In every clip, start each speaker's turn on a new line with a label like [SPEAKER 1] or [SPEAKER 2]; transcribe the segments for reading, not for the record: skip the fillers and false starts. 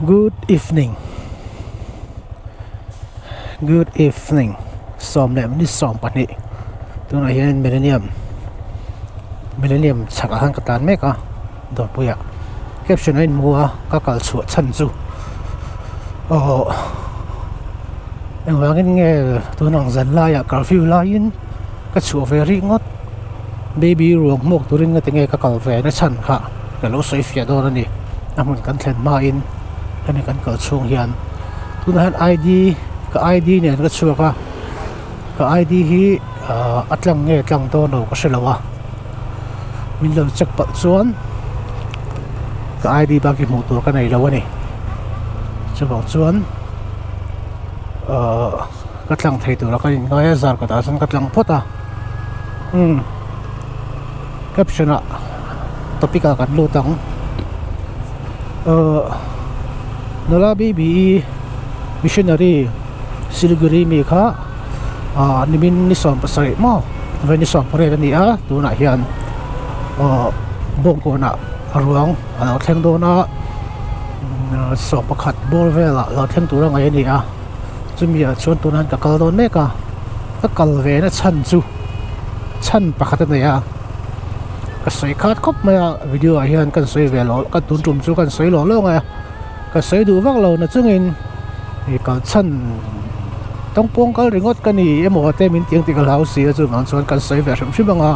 [SPEAKER 1] Good evening Good evening sawm leh minute 20 tunah hian millennium millennium chhakah khan ka tan mek a dawrpuiah caption a inhmu a ka kal chhuah chhan chu aw engvangin nge tunang zan laiah curfew laiin ka chhuah ve rih ngawt baby ruang hmuak turin nga tinge ka kal ve na chhan kha ka lo sawi fiah dawn a ni a hmun kan thlen hmain hemi kan kal chhung hian tunah hian I D ka I D nen ka chhuak a ka I D hi ahh a tlang nge tlang dawn lo ka hre lo a min lo check palh chuan ka I D bak hi hmuh tur ka nei lo a ni chuvang chuan ahh ka tlang thei tura ka inngai a zar kawtah chuan ka tlang phawt a umm caption ah topic ah kan lut ang ahh nula baby i missionary siliguri mi kha ah nimin ni 17 maw vawi ni 18 a ni a tunah hian ahh bawngkawnah a ruang a lo thleng dawn a 11 bawr velah lo thleng tur a ngaih a ni a. Chumi ah chuan tunah hian ka kal dawn mek a ka kal ve na chhan chu chhan pakhat a nei a ka sawi khat khawp mai a video ah hian kan sawi ve lo ka tun tum chu kan sawi lawng lawng a ka sawi duh vak lo na chungin ih kal chhan tawngpawng kal ringawt ka ni emaw te min tih ang tih ka hlau si a chuvang chuan kan sawi ve hrim hrim ang a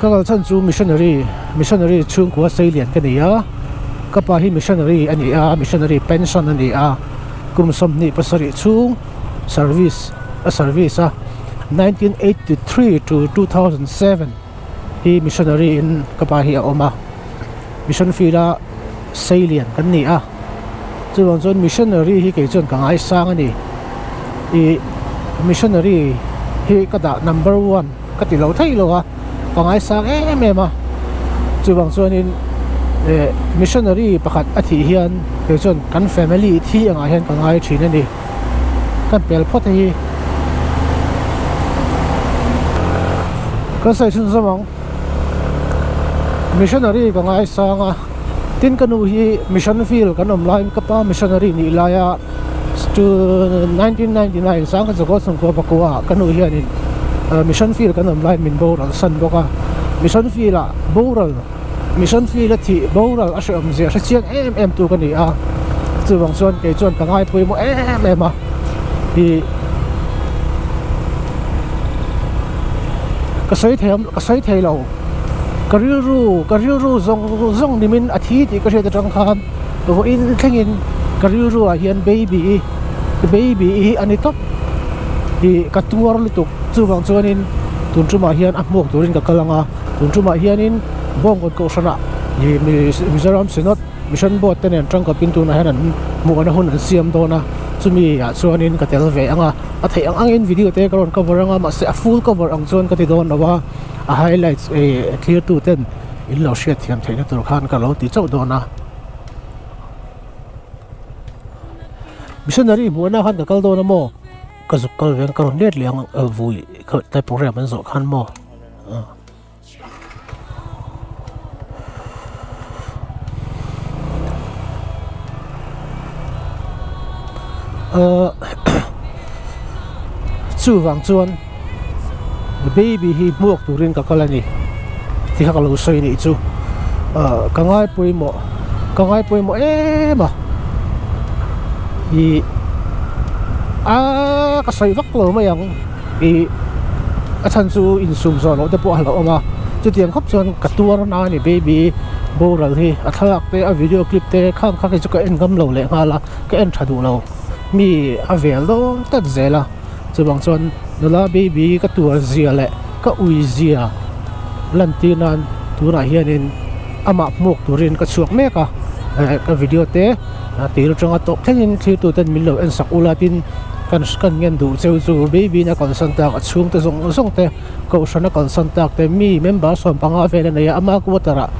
[SPEAKER 1] ka kal chhan chu missionary missionary chhungkua sei lian ka ni a. Ka pa hi missionary a ni a, missionary pension a ni a, kum 27 chhung service a service a, 1983 to 2007 hi missionary in ka pa hi a awm a, mission field a sei lian kan ni a, chuvang chuan missionary hi kei chuan ka ngaisang a ni, ih missionary hi ka dah number one ka ti lo thei lo a. ka ngaisang em em a chuvang chuanin eh missionary pakhat a thih hian kei chuan kan family thi angah hian ka ngai thin a ni kan pel phawt a hi kan sawi chhun zawm ang missionary ka ngaisang a tin ka nu hi mission field kan awm laiin ka pa missionary nih laia 1999 sangha chawkaw chhungkua pakua ah ka nu hianin mission field kan awm laiin min boral san bawk a mission field ah boral mission field a thih boral a hrehawm zia hre chiang em em tu ka ni a chuvang chuan kei chuan ka ngai pawimawh em em a ih ka sawi thei ka sawi thei lo ka rilru ka rilru zawng zawng nimin a thi tih ka hriat atang khan. Vawiin thlengin ka rilru ah hian baby i baby i hi a ni tawp ih ka tuar lutuk chuvang chuanin tun tumah hian a hmuak turin ka kal ang a tun tumah hianin bawngkawn kohhranah ih Mizoram Synod Mission Board te nen tangkapin tunah hian an hmuhna hun an siam dawn a chumi ah chuanin ka tel ve ang a a theih ang angin video te ka rawn cover ang a mahse a full cover ang chuan ka ti dawn lo a a highlights eh thlir tu ten. In lo hriat thiam theihna tur khan ka lo ti chauh dawn a. Missionary hmuhna khan ka kal dawn a maw? Ka zuk kal ve ang ka rawn let leh ang vui tlai program an zawh khan maw? Ahh chuvang chuan baby hi hmuak turin ka kal a ni ti kha ka lo sawi nih chu ahh ka ngai pawimawh ka ngai pawimawh em a ih aaa ka sawi vak lo mai ang ih a chhan chu insum zawh loh te pawh a hlauhawm a chutiang khawp chuan ka tuar na a ni baby boral hi a thlalak te a video clip te khang kha kei chu ka en ngam lo leh nghal a ka en tha duh lo mi a vel dawn tlat zel a chuvang chuan nula baby ka tuar zia leh ka ui zia lan tir nan tunah hianin amah hmuak turin ka chhuak mek a eh ka video te tir atanga tawp thlengin thlir tu ten min lo en sak ula tin kan kan ngen duh cheu chu baby in a kalsan tak a chhungte zawng zawng te kohhran a kalsan tak te mi member 15 vel a nei a ama quarter ah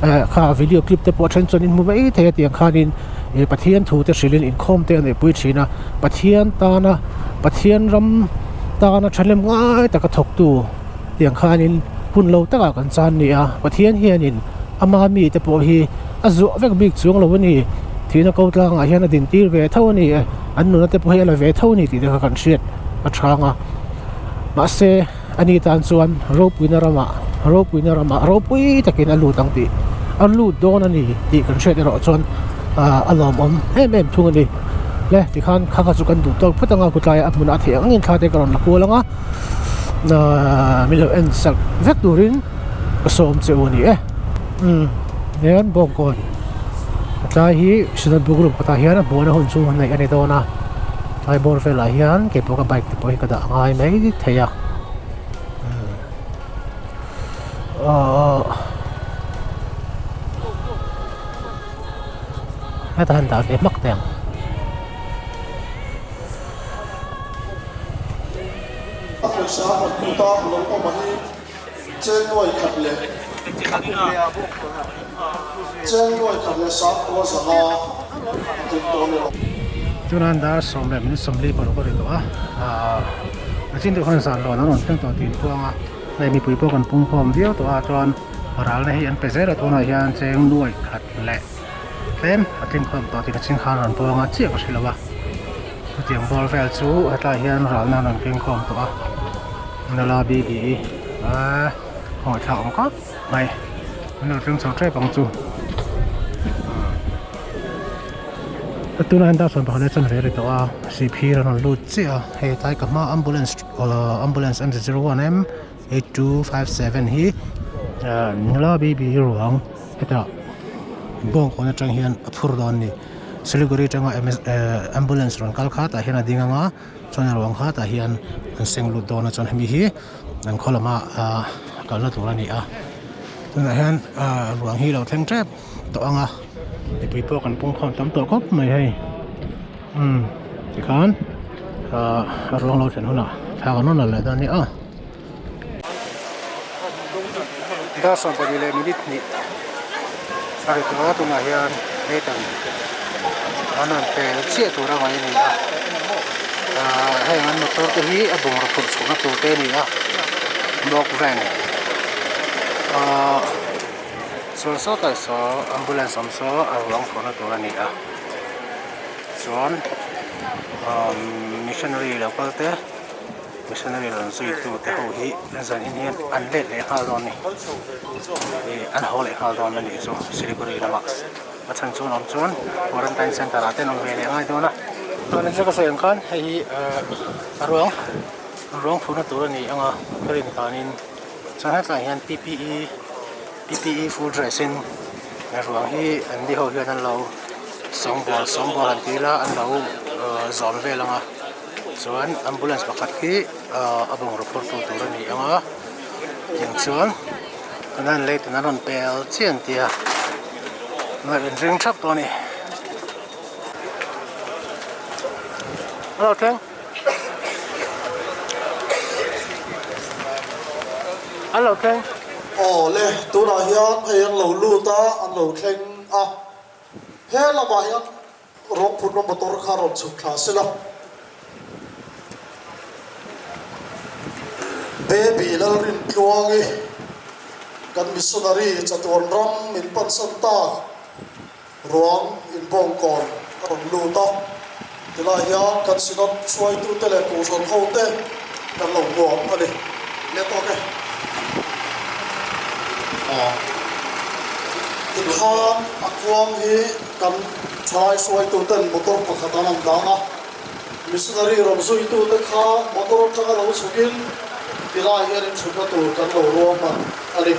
[SPEAKER 1] eh kha video clip te pawh a then chuan in hmu mai thei a tiang khanin ih Pathian thu te hrilhin inkhawm te a neihpui thin a Pathian tana Pathian ram tana thalem ngai taka thawktu tiang khanin hun lo takah kan chan ni a Pathian hianin ama mite pawh hi. a zuah vek bik chuang lo a ni. Thihna ko tlangah hian a din tir ve tho a ni e, an nuna te pawh hi a la ve tho a ni tih te kha kan hriat a chang a. Mahse ani tan chuan ropuina ramah ropuina ramah ropui takin a lut ang tih a lut dawn a ni tih kan hriat erawh chuan ah a lawmawm em em thung a ni. Le tikhan kha kha chu kan duh tawk phawt ang a kawtlaiah a hmunah a theih ang angin thla te ka rawn la kual ang a ahh min lo en sak vek turin ka sawm che u a ni e. Umm hian bawngkawn a tlai hi Synod book room kawtah hian a hmuhna hun chu neih a ni dawn a tlai bawr velah hian keipawh ka bike te pawh hi ka dah ngai mai thei a umm ahh hetah hian dah ve hmak teh ang.
[SPEAKER 2] A pawisa a kut a lo awm a hi. Chengnuai khat leh Chengnuai khat leh sangkua zanga a tling dawn emaw.
[SPEAKER 1] Chuan dar 10 leh minute 40 paruk a ri tawh a, aah a chin deuh khan zan lawn an rawn thleng tawh tih inpuang a, hei mipui pawh kan pung khawm viau tawh a chuan ralna hi an pe zel a tunah hian chengnuai khat leh tlem a tling khawm tawh tih a chin khan rawn puang a chiah ka hre lo a. Chutiang bawr vel chu hetlai hian ralna an rawn keng khawm tawh a nula B B E aaa khawngaih thlak awm khawp mai an lo thleng chho tep ang chu tunah hian dar 11 leh chanve a ri tawh a sihphir an rawn lut chiah a hei tlai ka hma ambulance ambulance M zero one M 8257 hi nula B B E ruang hetah bawngkawn atang hian a phur dawn a ni. Siliguri atanga ambulance rawn kal kha tah hian a ding anga chuan a ruang kha tah hian an seng lut dawn a chuan hemi hi an khaw lama ahh kalna tur a ni a tunah hian ahh ruang hi lo thleng tep tawh ang a mipui pawh kan pung khawm tam tawh khawp mai hei umm tikhan ahh a ruang lo thlen hunah thla kan rawn la leh dawn a ni a. Dar 12 leh minute hnih a ri tawh a tunah hian hetan an rawn pel chiah tur a ngaih a ni a ahh heng an motor te hi a bungraw phurh chhuahna tur te a ni a milk van ahh chuan sawtah saw ambulance awm saw a ruang phurhna tur a ni a chuan ahh missionary lo kal te. Missionary rawn zuitu te ho hi zan in hian an let leh nghal dawn a ni ih an haw leh nghal dawn a nih chu Siliguri lamah a chhan chu an awm chuan quarantine center ah te an awm ve leh ngai dawn a chuan ka sawi ang khan hei hi a ruang ruang phurna tur a ni ang a ka rin danin chuan hetlai hian P P E P P E full dress in ruang hi an ni ho hian an lo sawngbawl sawngbawl han ti ila an lo zawn vel ang a. Chuan ambulance pakhat hi ahh a bungraw phur tu tur a ni ang a tiang chuan an han lei ten an rawn pel chiah an tia ngaih an ring thap tawh a ni. Hello thleng Hello thleng.
[SPEAKER 2] Aw le tunah hian hei an lo lut a an lo thleng a he lamah hian Rawngphurna motor kha rawn chhuk thla se la. Baby Lalrintluangi, kan missionary chatuan ram min pansan ta ruang inbawngkawn a rawn lut a. Tilai hian kan Synod hruaitute leh Kohhran hote kan lo hmuak a ni. Le tawk e. Tikhan a kuang hi kan thalai hruaituten motor pakhat an han dang a, missionary rawn zuitute kha motor atanga lo chhukin tilai hian inchhutna tur kan lo ruahman a ni.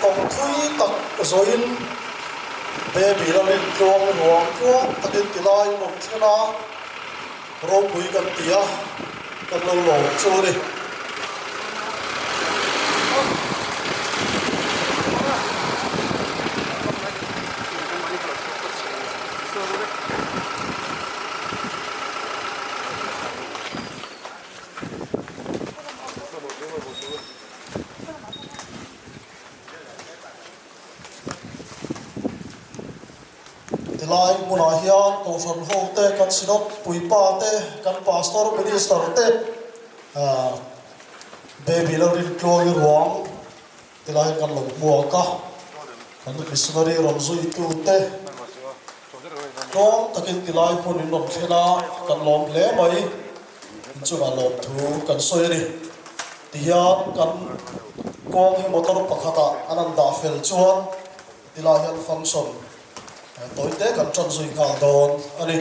[SPEAKER 2] Kawng thui tak zawhin baby lalin tluang ruang tluang takin tilai an awm thlen a. Ropui kan ti a, kan lo lawm chu a ni. Helai hmunah hian Kohhran ho te, kan Synod puipa te, kan Pastor Minister te Baby Lalrintluangi ruang tilai hian kan lo hmuak a, kan Missionary rawn zuitu te tluang takin tilai hmun in rawn thlen a, kan lawm hle mai. Inchungah lawmthu kan sawi a ni. Tihian kan kawng hi motor pakhatah an han dah fel chuan tilai hian function tawi te kan tan zui nghal dawn a ni.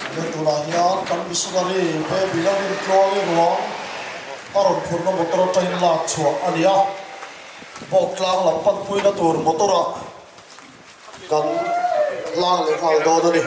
[SPEAKER 2] He tunah hian kan missionary baby lo intluangin ruang a rawn phurna motor atangin lak chhuah a ni a, bawk tlang lam panpuina tur motor ah Kan hlang leh nghal dawn a ni.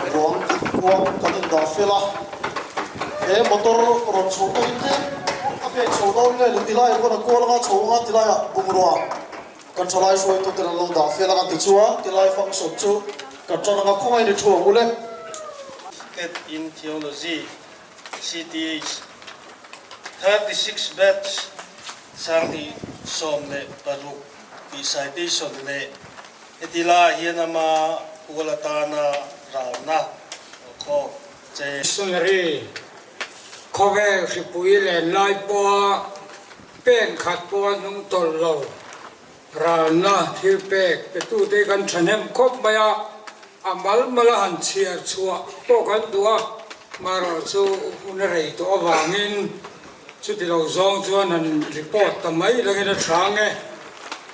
[SPEAKER 2] Ruang kuang kan indah fel a, he motor rawn chho pawhin tlem a pek chho dawn nge ni tilai khawn a kual anga chho anga tilaiah bungrua Kan thalai hruaituten an lo dah fel ang a ti chuan tilai function chu kan tan anga khawngaih ni thu ang u le.
[SPEAKER 3] State in Theology, CTH, 36 Batch, 2016 tih citation leh heti laiah hian ama pual atana ralna khawk che.
[SPEAKER 4] Missionary khawvel hripui len lai pawha Pen khat pawh a hnung tawlh lo. Ralna thil pek petute kan thahnem khawp mai a, a mal mal a han chhiar chhuah pawh kan duh a, marawh chu hun a rei tawh avangin chuti lo zawng chuan han report ta mai langin a tha ang e.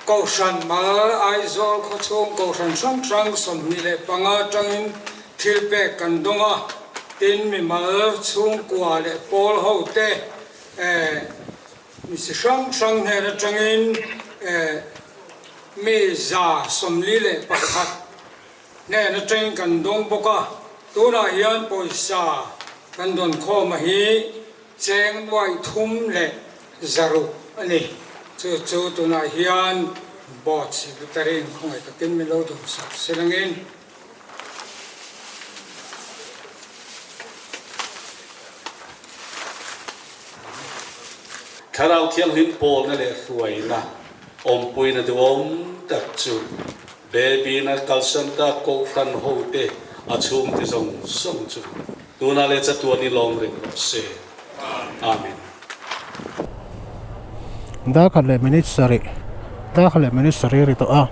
[SPEAKER 4] Kohhran mal Aizawl khawchhung kohhran hrang hrang 25 atangin thil pek kan dawng a, tin mimal chhungkua leh pawl hote Mi chi hrang hrang hnen atangin mi 41 hnen atangin kan dawng bawk a, tunah hian pawisa kan dawn khawma hi cheng nuaih thum leh zaruk a ni. Chu chu tunah hian Board Secretary in khawngaih takin min lo duhsak silangin.
[SPEAKER 5] Thlarau Thianghlim pawlna leh hruaina awmpuina duhawm tak chu Baby-na kalsan tak Kohhran hote a chhungte zawng zawng chu tunah leh chatuan i lawm reng rawh se. Amen.
[SPEAKER 1] Darkhat leh minute sarih darkhat leh minute sarih a ri tawh a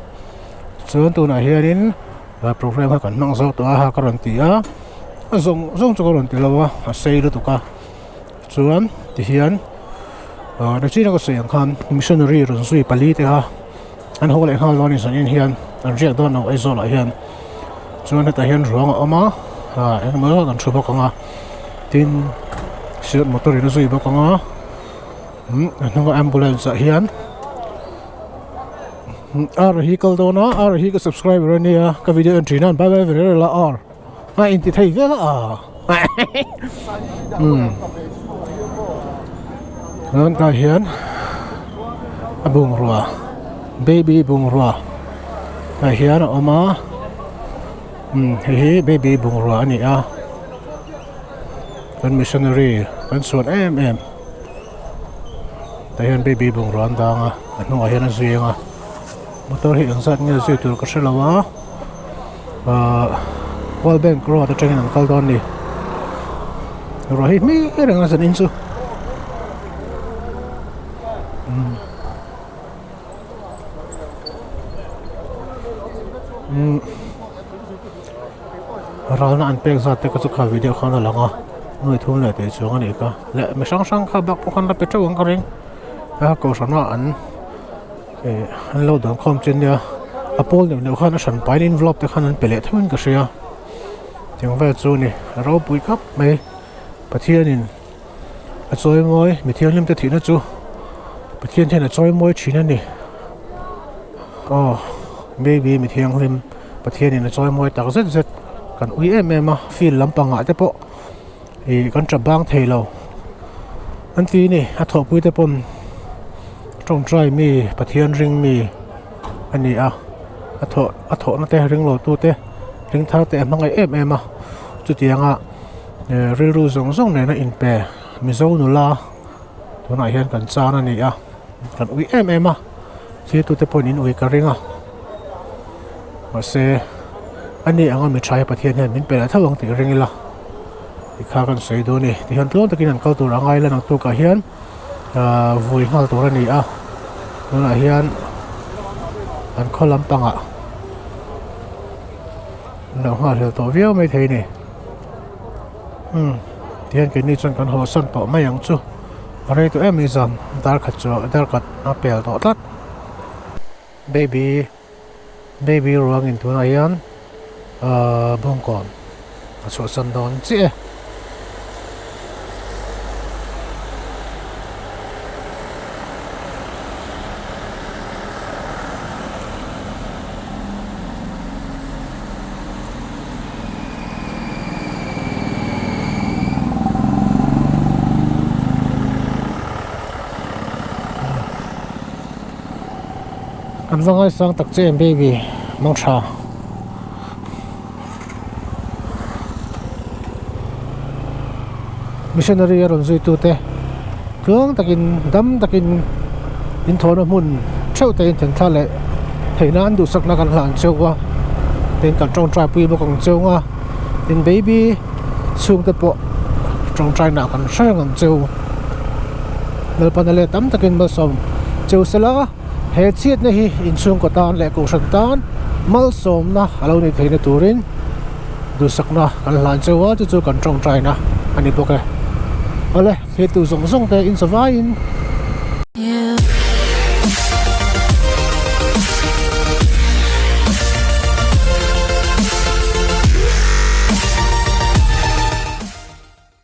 [SPEAKER 1] chuan tunah hianin program kha kan hmang zawk tawh a ha ka rawn ti a a zawng zawng chu ka rawn ti lo a a sei lutuk a chuan tihian ah nachin a ka sawi ang khan missionary rawn zui pali te kha an haw leh nghal dawn a ni zanin hian an riak dawn lo Aizawl ah hian chuan hetah hian ruang a awm a ah engemaw zat an thu bawk ang a tin siat motor in a zui bawk ang a umm a hnunga ambulance ah hian r hi kal dawn a r hi ka subscriber a nia ka video en thin a bye bye ve rel a r a inti thei vel a umm chuan tah hian a bungrua baby bungrua tah hian a awm a umm hei hi baby bungrua a ni a kan missionary kan chhuan em em tah hian baby bungrua an dang a a hnungah hian a zeng a. Motor hi engzat nge zui tur ka hre lo a ahh world bank road atangin an kal dawn a ni ruah hi hming reng a zanin chu umm umm ralna an pek zat te kha chu kha video khan a lang a nuai thum leh tih chuang a nih kha leh mi hrang hrang kha bak pawh khan la pe teuh ang ka ring a kohhrana an. Ih an lo dang khawm chin nia a pawl neuh neuh khan a hran pain envelope te khan an pe leh theuh in ka hria tiang vel chu a ni a ropui khawp mai Pathianin a chawi mawi mi thianghlim te thihna chu Pathian hian a chawi mawi thin a ni aw baby mi thianghlim Pathianin a chawi mawi tak zet zet kan ui em em a field lampangah te pawh ih kan tap bang thei lo an ti a ni a thawhpui te pawn tawngtai mi Pathian ring mi a ni a a thawh a thawhna te ring lo tu te ring thar te a hmangaih em em a chutianga eh rilru zawng zawng nena inpe mizo nula tunah hian kan chan a ni a kan ui em em a thil tute pawhin in ui ka ring a mahse a ni anga mi tha hi Pathian hian min pe leh tho ang tih ring ila tikha kan sawi dawn a ni tihian tluang takin an kal tur a ngai la naktukah hian ahh vui nghal tur a ni a tunah hian an khaw lampangah an lo nghahhlel tawh viau maithei a ni umm tihian keini chuan kan haw san tawh mai ang chu a rei tawh em mai zan dar khat chu dar khat a pel tawh tlat baby baby ruangin tunah hian ahh bawngkawn a chhuahsan dawn chiah e. Kan va ngaisang tak che em baby mang tha. Missionary a rawn zui tu te tluang takin dam takin in thawhna hmun theuh te in thlen thla leh theihna an duhsakna kan hlan cheu a tin kan tawngtai pui bawk ang cheu a tin baby chhungte pawh tawngtai nah kan hre reng ang cheu Lalpana leh tam takin malsawm cheu sela he chhiatna hi inchhungkaw tan leh kohhran tan malsawmna a lo nih theihna turin duhsakna kan hlan cheu a chu chu kan tawngtaina a ni bawk e. Awle thiltu zawng zawng te in zavaiin.